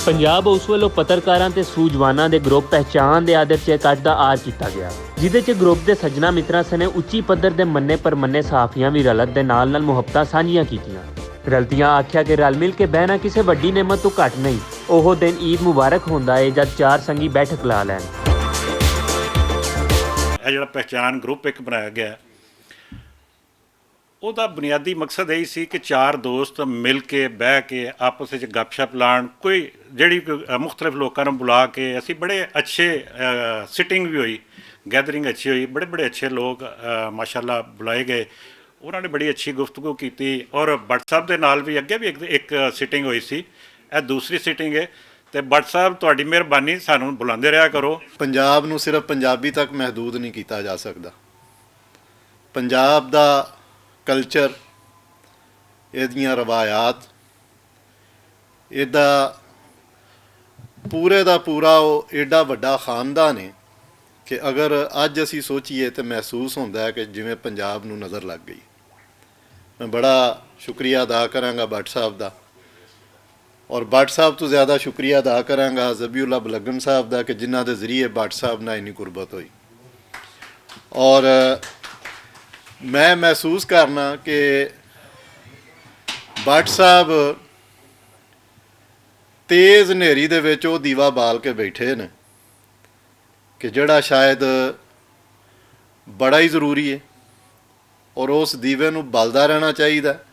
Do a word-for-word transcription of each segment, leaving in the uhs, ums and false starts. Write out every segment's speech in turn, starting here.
پنجاب اس ولوں پترکاراں تے سوجواناں دے گروپ پہچان دے آدر چ اکٹھ دا آر کیتا گیا، جدے چ گروپ دے سجنا متراں سنے اچی پدر دے مننے پر مننے صحافیاں وی رلت دے نال نال محبتاں سانجیاں کیتیاں۔ رلتیاں آکھیا کہ رل مل کے بہنا کسے وڈی نعمت توں گھٹ نہیں۔ اوہو دن عید مبارک ہوندا اے جد چار سنگی بیٹھک لا لین۔ اے جیہڑا پہچان گروپ اک بنایا گیا، اوہدا بنیادی مقصد ایہی سی کہ چار دوست مل کے بہہ کے آپس وچ گپ شپ لان، کوئی جیہڑی مختلف لوکاں نوں بلا کے اسی بڑے اچھے سٹنگ وی ہوئی، گیدرنگ اچھی ہوئی، بڑے بڑے اچھے لوگ ماشاءاللہ بلائے گئے۔ انہاں نے بڑی اچھی گفتگو کیتی اور بٹ صاحب دے نال وی اگے وی اک سٹنگ ہوئی سی۔ اے دوسری سٹنگ اے۔ تے بٹ صاحب تہاڈی مہربانی، سانوں بلاندے رہیا کرو۔ پنجاب نوں صرف پنجابی تک محدود نہیں کیتا جا سکدا۔ پنجاب دا کلچر، ایہدیاں روایات، ایہدا پورے دا پورا او ایڈا وڈا خاندان اے کہ اگر اج اسی سوچیے تے محسوس ہوندا اے کہ جیویں پنجاب نوں نظر لگ گئی۔ میں بڑا شکریہ ادا کراں گا بٹ صاحب دا، اور بٹ صاحب توں زیادہ شکریہ ادا کراں گا ذبیح اللہ بلگن صاحب دا کہ جنہاں دے ذریعے بٹ صاحب نال اینی قربت ہوئی۔ اور میں محسوس کرنا کہ بٹ صاحب تیز نیری دے وچ او دیوا بال کے بیٹھے نے کہ جیہڑا شاید بڑا ہی ضروری ہے، اور اس دیوے نوں بلدا رہنا چاہیدا ہے،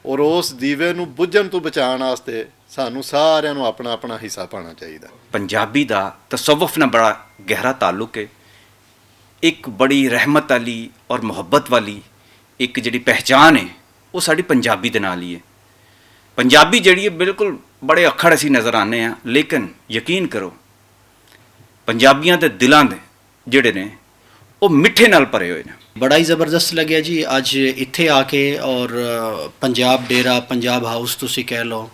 اور اس دیوے نوں بجھن توں بچان واسطے سانوں ساریاں نوں اپنا اپنا حصہ پانا چاہیدا ہے۔ پنجابی دا تصوف نال بڑا گہرا تعلق ہے۔ اک بڑی رحمت والی اور محبت والی اک جیہڑی پہچان ہے، او ساڈی پنجابی دے نال ہی ہے۔ پنجابی جیہڑی ہے بالکل بڑے اکھڑ اسی نظر آنے آں، لیکن یقین کرو، پنجابیاں دے دلاں دے جیہڑے نے، او مٹھے نال پرے ہوئے نے۔ بڑا ہی زبردست لگیا جی اج اتھے آ کے، اور پنجاب ڈیرا، پنجاب ہاؤس تسی کہہ لو،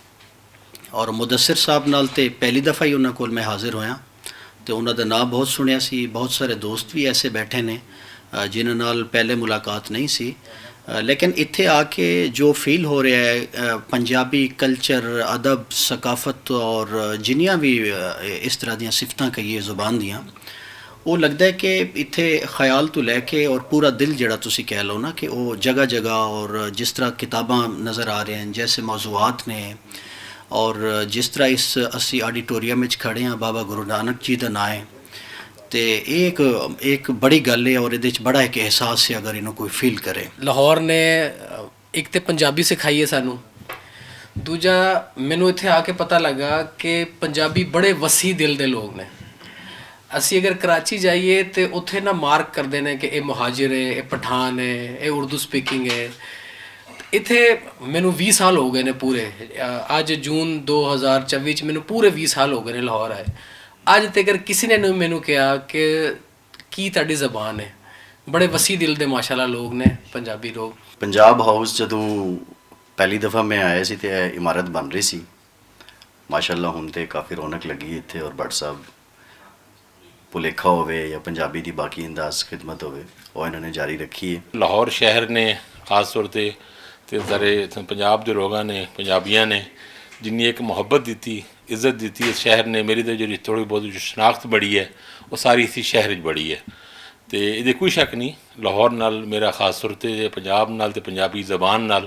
اور مدثر صاحب نال تے پہلی دفعہ ہی انہاں کول میں حاضر ہویا۔ تے انہاں دا ناں بہت سنیا سی، بہت سارے دوست وی ایسے بیٹھے نے جنہاں نال پہلے ملاقات نہیں سی۔ لیکن اتھے آ کے جو فیل ہو رہیا ہے، پنجابی کلچر، ادب، ثقافت اور جنیاں وی اس طرح دیاں صفتاں کہیے زبان دیاں، او لگدا ہے کہ اتھے خیال توں لے کے اور پورا دل جیہڑا تسی کہہ لو نا کہ او جگہ جگہ اور جس طرح کتاباں نظر آ رہے ہیں، جیسے موضوعات نے، اور جس طرح اس اسی آڈیٹوریم وچ کھڑے ہاں، بابا گرو نانک جی دا ناں ہے، تے ایک ایک بڑی گل ہے اور ایہدے وچ بڑا ایک احساس ہے اگر اینوں کوئی فیل کرے۔ لاہور نے اک تے پنجابی سکھائی ہے سانوں۔ دوجا، مینوں اتھے آ کے پتہ لگا کہ پنجابی بڑے وسیع دل دے لوگ نے۔ اسی اگر کراچی جائیے تے اتھے نہ مارک کردے نے کہ اے مہاجر ہے، اے پٹھان ہے، اے اردو سپیکنگ ہے۔ اتھے مینوں ویہہ سال ہو گئے نے پورے۔ اج جون دو ہزار چوی چ مینوں پورے ویہہ سال ہو گئے نے لاہور آئے۔ اج تک کسی نے نہ مینوں کہا کہ کی تہاڈی زبان ہے۔ بڑے وسیع دل دے ماشاءاللہ لوگ نے پنجابی لوگ۔ پنجاب ہاؤس جدوں پہلی دفعہ میں آیا سی تے اے عمارت بن رہی سی۔ ماشاءاللہ ہن تے کافی رونق لگی ہے اتھے، اور بٹ صاحب پلیکھا ہووے یا پنجابی دی باقی انداز خدمت ہووے، او انہاں نے جاری رکھی ہے۔ لاہور شہر نے خاص طور تے تے سارے اتھوں پنجاب دے لوگاں نے، پنجابیاں نے جنی ایک محبت دتی، عزت دتی اس شہر نے، میری تے جیہڑی تھوڑی بہت جو شناخت بڑی ہے، او ساری اسی شہر وچ بڑی ہے۔ تے ایہدے کوئی شک نہیں، لاہور نال میرا خاص طور تے پنجاب نال تے پنجابی زبان نال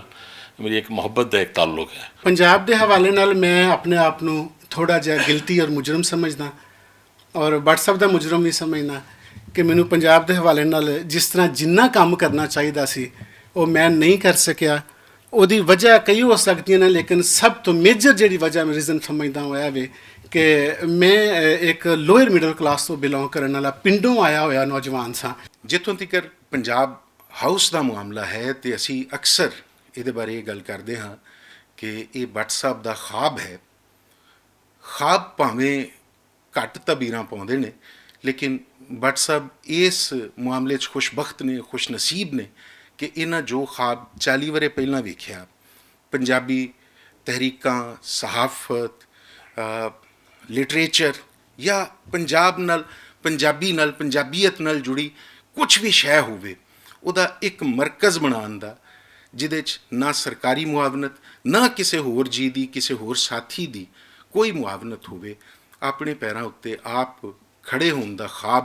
میری ایک محبت دا ایک تعلق ہے۔ پنجاب دے حوالے نال میں اپنے آپ نوں تھوڑا جیہا گلتی اور مجرم سمجھداں، اور بٹ صاحب دا مجرم وی سمجھداں کہ مینوں پنجاب دے حوالے نال جس طرح جناں کم کرنا چاہیدا سی، او میں نہیں کر سکیا۔ اوہدی وجہ کئی ہو سکدیاں نیں، لیکن سب توں میجر جیہڑی وجہ میں ریزن سمجھداں ہویا وے کہ میں اک لوئر مڈل کلاس توں بلانگ کرن آلا پنڈوں آیا ہویا نوجوان ساں۔ جتھوں تیکر پنجاب ہاؤس دا معاملہ ہے تے اسی اکثر ایہدے بارے ایہہ گل کردے ہاں کہ ایہہ بٹ صاحب دا خواب ہے۔ خواب پاویں گھٹ تبیراں پاؤندے نے، لیکن بٹ صاحب اس معاملے چ خوش بخت نے، خوش نصیب نے کہ انہاں جو خواب چالی ورے پہلاں ویکھیا، پنجابی تحریکاں، صحافت، لٹریچر یا پنجاب نال، پنجابی نال، پنجابیت نال جڑی کچھ وی شے ہووے، اوہدا اک مرکز بنان دا، جدے چ نہ سرکاری معاونت، نہ کسے ہور جی دی، کسے ہور ساتھی دی کوئی معاونت ہووے، اپنے پیراں اُتے آپ کھڑے ہون دا خواب،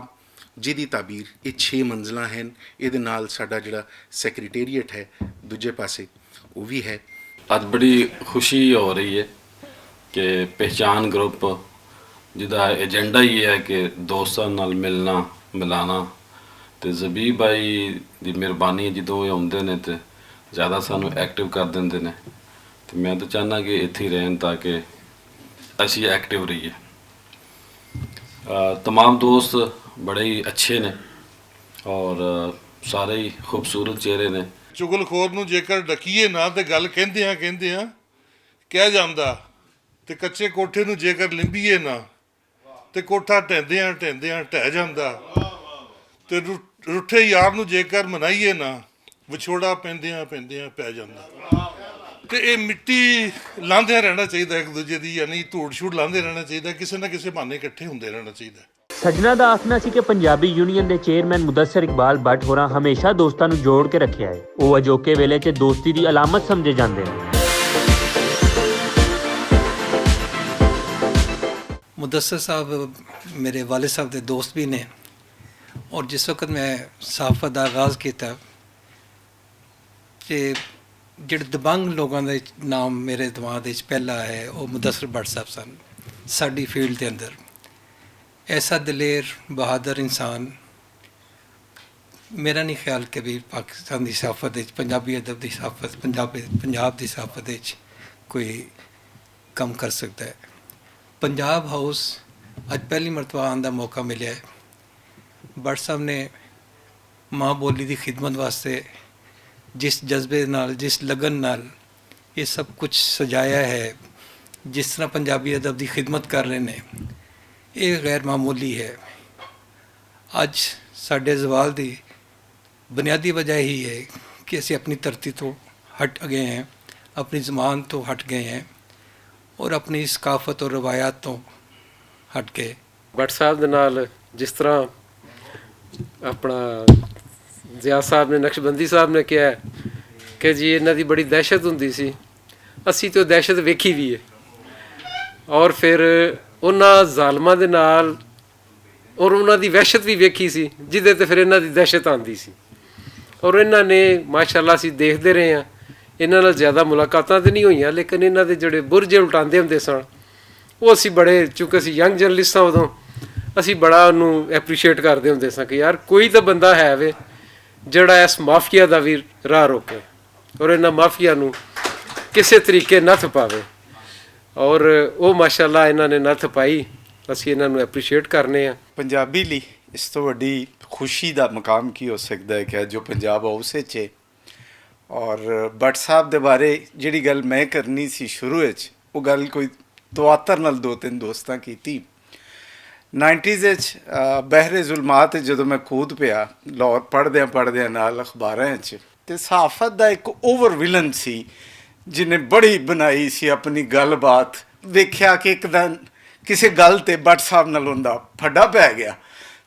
جس دی تعبیر ایہہ چھ منزلاں ہن۔ ایہدے نال ساڈا جیہڑا سیکرٹریٹ ہے دوجے پاسے، او وی ہے۔ اج بڑی خوشی ہو رہی ہے کہ پہچان گروپ، جدا ایجنڈا ہی ہے کہ دوستاں نال ملنا، ملانا، تے زبیب بھائی دی مہربانی ہے، جدوں ایہہ آوندے نے تے زیادہ سانوں ایکٹیو کر دیندے نے۔ تے میں تے چاہنا کہ ایتھے ہی رہن تاکہ اسی ایکٹیو رہیے۔ تمام دوست بڑے ہی اچھے نے اور سارے ہی خوبصورت چہرے نے۔ چغل خور نوں جیکر ڈکیے ناں تے گل کہندیاں کہندیاں کہہ جاندا، تے کچے کوٹھے نوں جیکر لمبیے ناں تے کوٹھا ٹہندیاں ٹہندیاں ٹہہ جاندا، تے رٹھے یار نوں جیکر منائیے ناں وچھوڑا پیندیاں پیندیاں پہ جاندا۔ تے ایہہ مٹی لاندیاں رہنا چاہیدا اک دوجے دی، یعنی دھوڑ شوڑ لاندے رہنا چاہیدا، کسے نہ کسے بہانے اکٹھے ہوندے رہنا چاہیدا۔ سجنا دا آکھنا سی کہ پنجابی یونین دے چیئرمین مدثر اقبال بٹ ہوراں ہمیشہ دوستاں نوں جوڑ کے رکھیا ہے۔ او اجوکے ویلے چ دوستی دی علامت سمجھے جاندے نے۔ مدثر صاحب میرے والد صاحب دے دوست بھی نے، اور جس وقت میں صحافت دا آغاز کیتا، تے جڑے دبنگ لوگاں دے نام میرے دماغ دے وچ پہلا ہے، او مدثر بٹ صاحب سن۔ ساڈی فیلڈ دے اندر ایسا دلیر، بہادر انسان، میرا نہیں خیال کہ بھی پاکستان دی صحافت وچ، پنجابی ادب دی صحافت، پنجاب پنجاب دی صحافت وچ کوئی کم کر سکدا ہے۔ پنجاب ہاؤس اج پہلی مرتبہ آن دا موقع ملیا ہے۔ بٹ صاحب نے ماں بولی دی خدمت واسطے جس جذبے نال، جس لگن نال یہ سب کچھ سجایا ہے، جس طرح پنجابی ادب دی خدمت کر رہے نے، یہ غیر معمولی ہے۔ اج ساڈے زوال دی بنیادی وجہ ہی ہے کہ اسی اپنی دھرتی تو ہٹ گئے ہیں، اپنی زبان تو ہٹ گئے ہیں اور اپنی ثقافت اور روایات تو ہٹ گئے۔ بٹ صاحب دے نال جس طرح اپنا ضیاء صاحب نے، نقشبندی صاحب نے کہا ہے کہ جی انہاں دی بڑی دہشت ہوندی سی، اسی تو دہشت ویکھی بھی ہے۔ اور پھر انہاں ظالماں دے نال اور انہاں دی وحشت بھی ویکھی سی، جدے تے پھر انہاں دی دہشت آندی سی۔ اور انہاں نے ماشاءاللہ اسی دیکھدے رہے ہاں، انہاں نال زیادہ ملاقاتاں تے نہیں ہوئیاں، لیکن انہاں دے جڑے برجے الٹاندے ہوندے سن، وہ اسی بڑے، چونکہ اسی ینگ جرنلسٹ ہاں ادوں، اسی بڑا انہوں اپریشیٹ کردے ہوندے ساں کہ یار کوئی تاں بندہ ہے وے جڑا اس مافیا دا وی راہ روکے اور انہاں مافیا نوں کسے طریقے نہ تھپاوے۔ اور او ماشاءاللہ انہاں نے نہ تھپائی، اسی انہاں نوں اپریشیٹ کرنے آں۔ پنجابی لئی اس توں وڈی خوشی دا مقام کی ہو سکدا ہے کہ جو پنجاب ہاؤس وچ ہے۔ اور بٹ صاحب دے بارے جڑی گل میں کرنی سی شروع وچ، او گل کوئی تواتر نال دو تین دوستاں کیتی۔ نائنٹیز وچ بحر ظلمات وچ جدوں میں کود پیا، لاہور پڑھدیاں پڑھدیاں نال اخباراں وچ، تے صحافت دا ایک اوور ولن سی، جنہیں بڑی بنائی سی اپنی گل بات۔ ویکھیا کہ ایک دن کسے گل تے بٹ صاحب نال اوندا پھڈا پے گیا،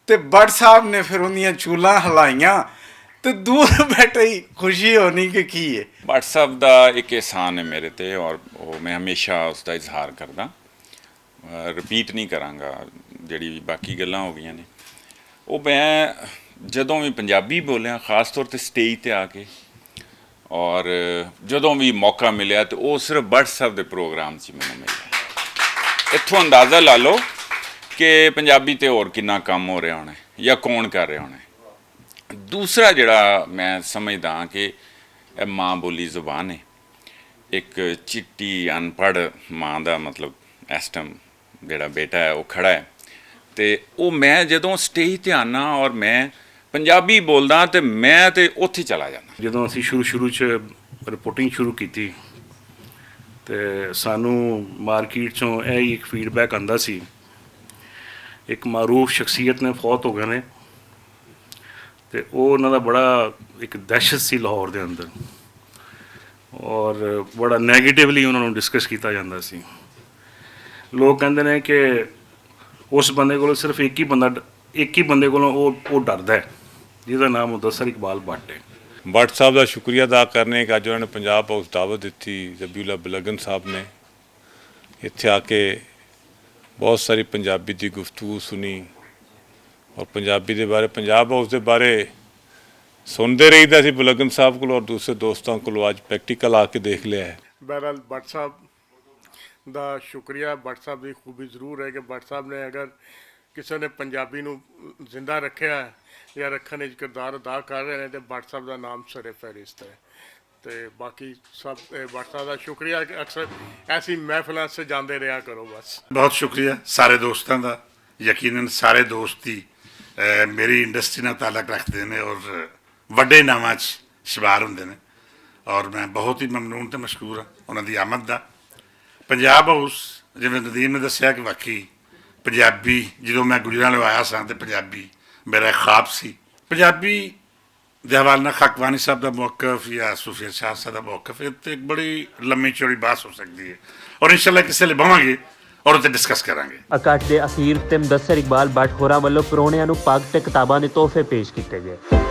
تے بٹ صاحب نے پھر اوندیاں چولاں ہلائیاں، تے دور بیٹھے ہی خوشی ہونی کہ کی ہے۔ بٹ صاحب دا ایک احسان ہے میرے تے، اور وہ میں ہمیشہ اس دا اظہار کردا، رپیٹ نہیں کراں گا، جڑی باقی گلاں ہو گئیاں نے۔ وہ میں جدوں بھی پنجابی بولیاں، خاص طور تے سٹیج تے آ کے، اور جدوں بھی موقع ملیا تے وہ صرف بٹ صاحب دے پروگرام چ مینوں ملیا۔ اتھوں اندازہ لا لو کہ پنجابی تے اور کنا کم ہو رہا ہونا ہے یا کون کر رہا ہونا ہے۔ دوسرا جڑا میں سمجھدا ہاں کہ اے ماں بولی زبان ہے، ایک چٹی ان پڑھ ماں دا، مطلب، ایس ٹائم جڑا بیٹا ہے وہ کھڑا ہے، تے وہ میں جدوں سٹیج تے آنا اور میں پنجابی بولدا تے میں تے اوتھے چلا جانا۔ جدوں اسی شروع شروع چ رپورٹنگ شروع کیتی تے سانوں مارکیٹ چوں اے ہی ایک فیڈ بیک آندا سی، ایک معروف شخصیت نے فوت ہو گئے نے، تے او انہاں دا بڑا ایک دہشت سی لاہور دے اندر، اور بڑا نیگیٹیولی انہاں نوں ڈسکس کیتا جاندا سی۔ لوگ کہندے نے کہ اس بندے کولوں صرف ایک ہی بندہ، ایک ہی بندے کولوں او، او ڈردا ہے، جس دا نام مدثر اقبال بٹ ہے۔ بٹ صاحب دا شکریہ ادا کرنے کہ اج انہوں نے پنجاب ہاؤس دعوت دتی، ذبیح اللہ بلگن صاحب نے۔ اتھے آ کے بہت ساری پنجابی دی گفتگو سنی اور پنجابی دے بارے، پنجاب ہاؤس دے بارے سنتے رہی دا سی بلگن صاحب کو اور دوسرے دوستاں کو۔ آج پریکٹیکل آ کے دیکھ لیا ہے۔ بہرحال بٹ صاحب دا شکریہ۔ بٹ صاحب دی خوبی ضرور ہے کہ بٹ صاحب نے اگر کسی نے پنجابی نو زندہ رکھیا ہے یا رکھنے کردار ادا کر رہے ہیں تو بٹ صاحب دا نام سر فہرست ہے۔ تے باقی سب بٹ صاحب دا شکریہ کہ اکثر ایسی محفلوں سے جاندے رہیا کرو بس۔ بہت شکریہ سارے دوستاں دا۔ یقینا سارے دوست ہی میری انڈسٹری نال تعلق رکھدے نے اور وڈے ناواں چ شمار ہوندے نے اور میں بہت ہی ممنون تے مشکور ہاں انہاں دی آمد دا۔ پنجاب ہاؤس، جیویں ندیم نے دسیا کہ واقعی پنجابی، جدوں میں گجران لوایا ساں تے پنجابی میرا خواب سی۔ پنجابی دے حوالے نال خاکوانی صاحب دا موقف یا صوفیہ شاہ صاحب دا موقف، یہ تے ایک بڑی لمبی چوڑی بحث ہو سکدی ہے اور انشاءاللہ کسے لے بہواں گے اور اتنے ڈسکس کراں گے۔ اکٹھ دے اخیر تے مدثر اقبال بٹ ہوراں ولوں پروہنیاں نوں پگ تے کتاباں دے تحفے پیش کیتے گئے۔